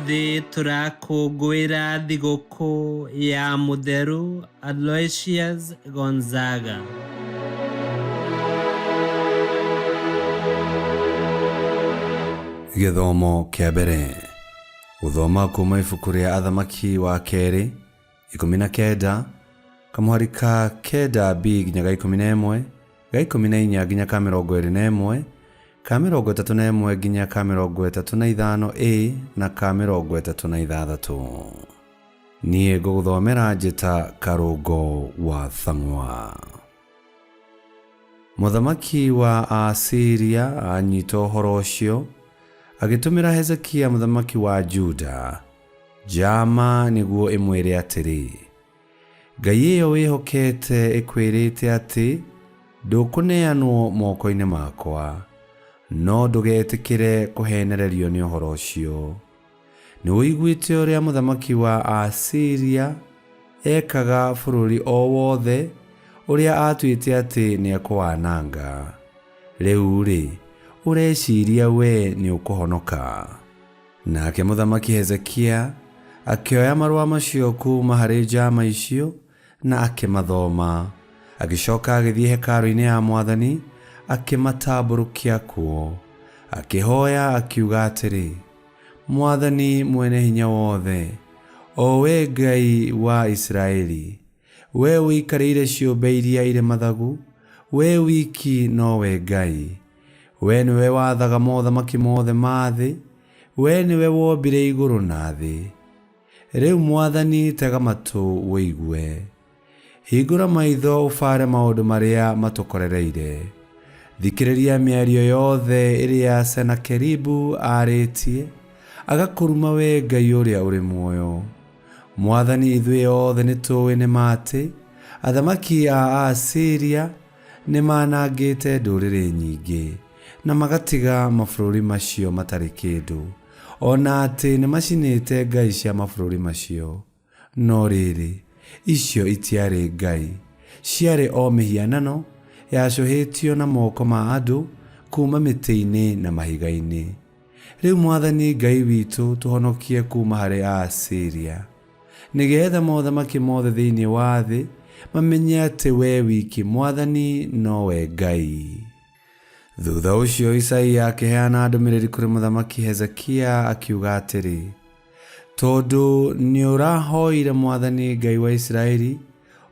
Ũmũthĩ tũrakũngũĩra thigũkũ ya Mũtheru Aloysius Gonzaga. Gĩthomo kĩa mbere. Gũthoma kuma ibuku rĩa Athamaki wa kerĩ 19 kamũhari ka kenda B nginya ga 11 ga 14 nginya ka 21 ka 31 nginya ka 35 A na ka 36. Niĩ ngũgũthomera njĩta Karũngo wa Thang'wa. Mũthamaki wa Aasiria aanyiita ũhoro ũcio, agĩtũmĩra Hezekia mũthamaki wa Juda njaama nĩguo ĩmwĩre atĩrĩ, Ngai ĩyo wĩhokete ĩkwĩrĩte atĩ ndũkũneanwo moko-inĩ makwa, no ndũgetĩkĩre kũheenererio nĩ ũhoro ũcio. Nĩũiguĩte ũrĩa mũthamaki wa Aasiria ekaga bũrũri o wothe ũrĩa aatuĩte atĩ nĩekũwananga. Rĩu-rĩ, ũreciiria wee nĩũkũhonoka? Nake mũthamaki Hezekia akĩoya marũa macio kuuma harĩ njaama icio na akĩmathoma. Agĩcooka agĩthiĩ hekarũ-inĩ ya mwathani, akĩmatambũrũkia kuo. Akĩhooya akiuga atĩrĩ, Mwathani Mwene-Hinya-Wothe, o wee Ngai wa Isiraeli, wee ũikarĩire ciũmbe iria irĩ mathagu, wee wiki nowe Ngai. Wee nĩwe wathaga mothamaki mothe ma thĩ, wee nĩwe wombire igũrũ na thĩ. Rĩu Mwathani tega matũ ũigue. Hingũra maitho ũbaare maũndũ marĩa matũkorereire. Thikĩrĩria mĩario yothe ĩrĩa Senakeribu aarĩtie, agakũruma wee Ngai ũrĩa ũrĩ muoyo. Mwathani ithuĩ othe nĩtũũĩ nĩ ma atĩ, athamaki a Aasiria nĩmanangĩte ndũrĩrĩ nyingĩ, na magatiga mabũrũri macio matarĩ kĩndũ, o na atĩ nĩmacinĩte ngai cia mabũrũri macio. No rĩrĩ, icio itiarĩ ngai, ciarĩ o mĩhianano yacũhĩtio na moko ma andũ kuuma mĩtĩ-inĩ na mahiga-inĩ. Rĩu mwathani Ngai witũ tũhonokie kuuma harĩ Aasiria, nĩ geetha mothamaki mothe thĩinĩ wa thĩ mamenye atĩ wee wiki mwathani nowe Ngai. Thuutha ũcio Isaia akĩheana ndũmĩrĩri kũrĩ mũthamaki Hezekia akiuga atĩrĩ, Tondũ nĩũrahoire mwathani Ngai wa Isiraeli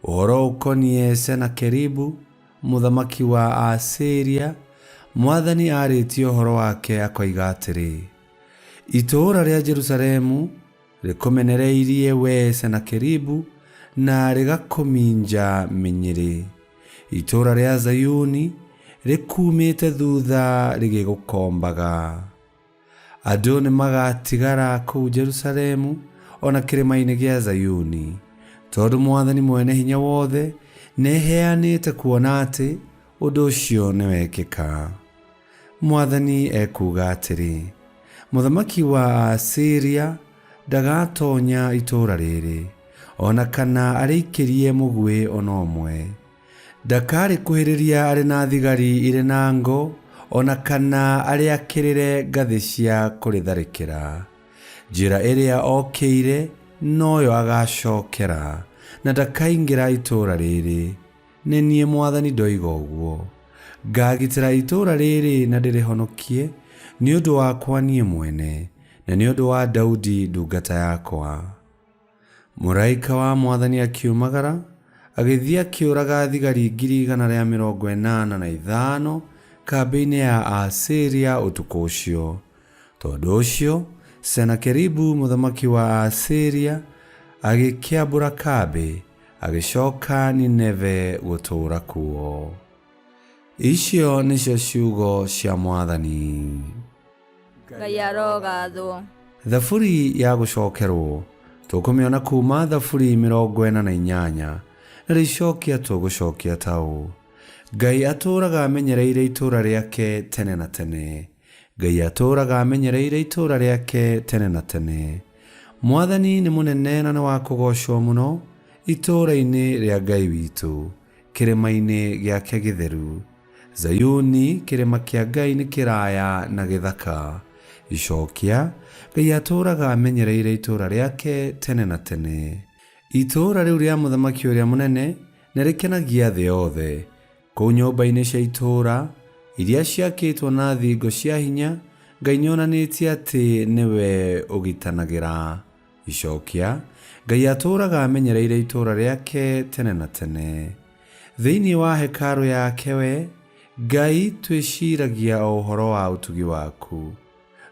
ũhoro ũkoniĩ Senakeribu mũthamaki wa Aasiria, mwathani aarĩtie ũhoro wake akoiga atĩrĩ, Itũũra rĩa Jerusalemu rĩkũmenereirie wee Senakeribu na rĩgakũminja mĩnyĩrĩ. Itũũra rĩa Zayuni rĩkuumĩte thuutha rĩgĩgũkombaga. Andũ nĩmagatigara kũu Jerusalemu o na kĩrĩma-inĩ gĩa Zayuni, tondũ Mwathani Mwene-Hinya-Wothe nĩeheanĩte kuona atĩ ũndũ ũcio nĩwekĩka. Mwathani ekuuga atĩrĩ, Mũthamaki wa Aasiria ndagatoonya itũũra rĩĩrĩ, o na kana arĩikĩrie mũguĩ o na ũmwe. Ndakarĩkuhĩrĩria arĩ na thigari irĩ na ngo, o na kana arĩakĩrĩre ngathĩ cia kũrĩtharĩkĩra. Njĩra ĩrĩa okĩire noyo agacookera, na ndakaingĩra itũũra rĩĩrĩ. Nĩ niĩ mwathani ndoiga ũguo. Ngaagitĩra itũũra rĩĩrĩ na ndĩrĩhonokie nĩ ũndũ wakwa niĩ mwene, na nĩ ũndũ wa Daudi ndungata yakwa. Mũraika wa mwathani akiumagara, agĩthiĩ akĩũraga thigari 185,000 kambĩ-inĩ ya Aasiria ũtukũ ũcio. Tondũ ũcio, Senakeribu mũthamaki wa Aasiria agĩkĩambũra kambĩ, agĩcoka Nineve gũtũũra kuo. Icio nĩcio ciugo cia mwathani. Ngai arogathwo. Thaburi ya gũcokerwo tũkũmĩona kuma Thaburi 48 na rĩcokia tũgũcokia ta ũũ: Ngai atũũraga amenyereire itũũra rĩake tene na tene. Ngai atũũraga amenyereire itũũra rĩake tene na tene. Mwathani nĩ mũnene na nĩ wa kũgoocwo mũno itũũra-inĩ rĩa Ngai witũ, kĩrĩma-inĩ gĩake gĩtheru. Zayuni, kĩrĩma kĩa Ngai nĩ kĩraya na gĩthaka. Icokia, Ngai atũũraga amenyereire itũũra rĩake tene na tene. Itũũra rĩu rĩa mũthamaki ũrĩa mũnene nĩ rĩkenagia thĩ yothe. Kũu nyũmba-inĩ cia itũũra iria ciakĩtwo na thingo cia hinya, Ngai nĩonanĩtie atĩ nĩwe ũgitanagĩra. Icokia, Ngai atũũraga amenyereire itũũra rĩake tene na tene. Thĩinĩ wa hekarũ yake we, Ngai, twĩciragia o ũhoro wa ũtugi waku.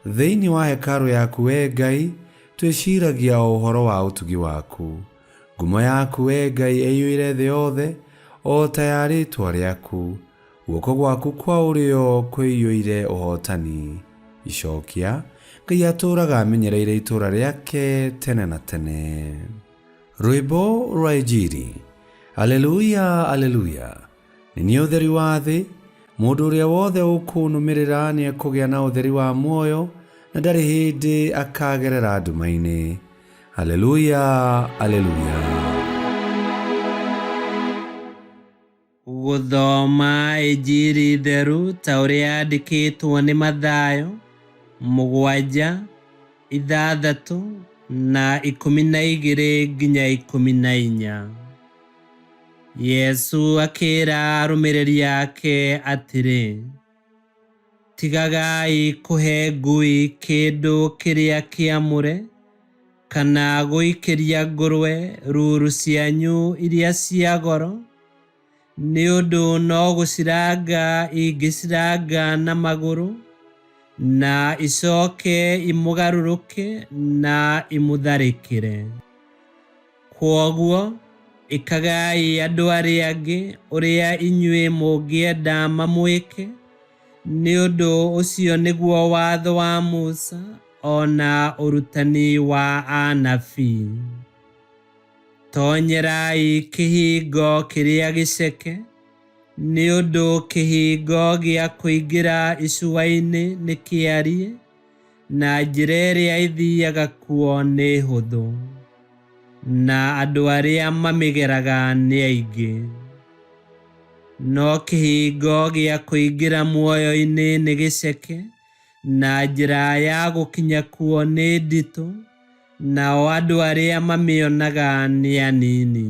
Thĩinĩ wa hekarũ yaku we Ngai, twĩciragia o ũhoro wa ũtugi waku. Ngumo yaku we Ngai ĩiyũire thĩ yothe, o ta ya rĩĩtwa rĩaku. Guoko gwaku kwa ũrĩo kũiyũire ũhootani. Icokia, Ngai atũũraga amenyereire itũũra rĩake tene na tene. Rwĩmbo rwa Injiri. Aleluya, aleluya! Nĩ niĩ ũtheri wa thĩ, mũndũ ũrĩa wothe ũkũnũmĩrĩra nĩekũgĩa na ũtheri wa muoyo, na ndarĩ hĩndĩ akagerera nduma-inĩ. Aleluya, aleluya! Gũthoma Injiri theru ta ũrĩa yandĩkĩtwo nĩ Mathayo mũgwanja ithathatũ na 12 nginya 14. Yesu akĩra arũmĩrĩri ake atĩrĩ, Tigagai kũhe ngui kĩndũ kĩrĩa kĩamũre, kana gũikĩria ngũrwe ruru cianyu iria cia goro, nĩ ũndũ no gũciranga ingĩciranga na magũrũ, na icoke imũgarũrũke na imũtharĩkĩre. Kwoguo, ĩkagai andũ arĩa angĩ ũrĩa inyuĩ mũngĩenda mamwĩke, nĩ ũndũ ũcio nĩguo watho wa Musa o na ũrutani wa anabii. Tonyerai kĩhingo kĩrĩa gĩceke, nĩ ũndũ kĩhingo gĩa kũingĩra icua-inĩ nĩ kĩariĩ, na njĩra ĩrĩa ĩthiiaga kuo nĩ hũthũ, na andũ arĩa mamĩgeraga nĩ aingĩ. No kĩhingo gĩa kũingĩra muoyo-inĩ nĩ gĩceke, na njĩra ya gũkinya kuo nĩ nditũ, nao andũ arĩa mamĩonaga nĩ anini.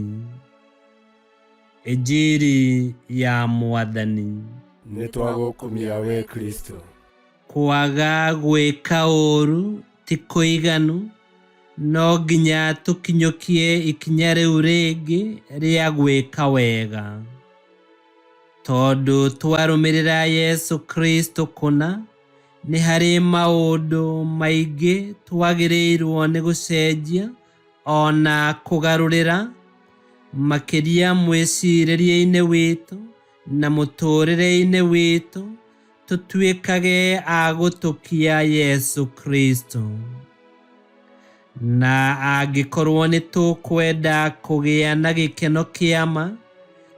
Injiri ya Mwathani. Nĩ twagũkumia we Kristo. Kwaga gwĩka ũũru ti kũiganu, no nginya tũkinyũkie ikinya rĩu rĩngĩ rĩa gwĩka wega. Tondũ twarũmĩrĩra Yesu Kristo kũna, nĩ harĩ maũndũ maingĩ twagĩrĩirwo nĩ gũcenjia o na kũgarũrĩra, makĩria mwĩcirĩrie-inĩ witũ na mũtũũrĩre-inĩ witũ, tũtuĩkage a gũtũkia Yesu Kristo. Na angĩkorwo nĩ tũkwenda kũgĩa na gĩkeno kĩa ma,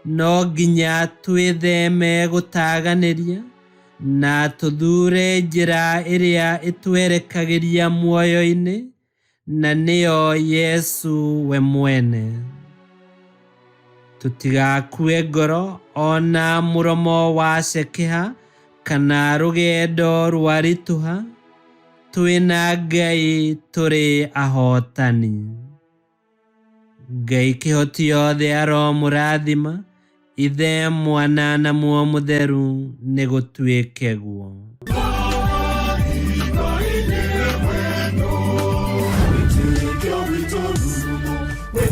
no nginya twĩtheme gũtaganĩria na tũthuure njĩra ĩrĩa ĩtwerekagĩria muoyo-inĩ, na nĩyo Yesu we mwene. Tũtigakue ngoro o na mũromo wacekeha kana rũgendo rwaritũha, twĩna Ngai tũrĩ ahotani. Ngai kĩhoti yothe aromũrathima, Ithe, Mwana na Muoyo Mũtheru, nĩ gũtuĩke guo.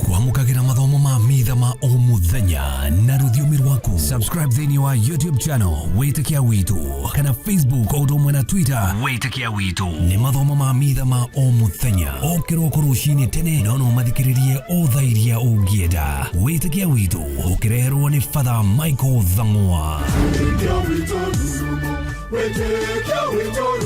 Kwamũkagĩra mathomo ma mitha ma o mũthenya na rũthiomi rwaku. Subscribe thĩinĩ wa YouTube channel Wĩtĩkia Witũ kana Facebook o ũndũ ũmwe na Twitter Wĩtĩkia Witũ. Nĩ mathomo ma mitha ma o mũthenya o kĩroko rũcinĩ tene, no no mathikĩrĩrie o thaa iria ũngĩenda. Wĩtĩkia Witũ ũkĩreherwo nĩ Father Michael Thang'wa. Wĩtĩkia witũ rurumo, wĩtĩkia witũ.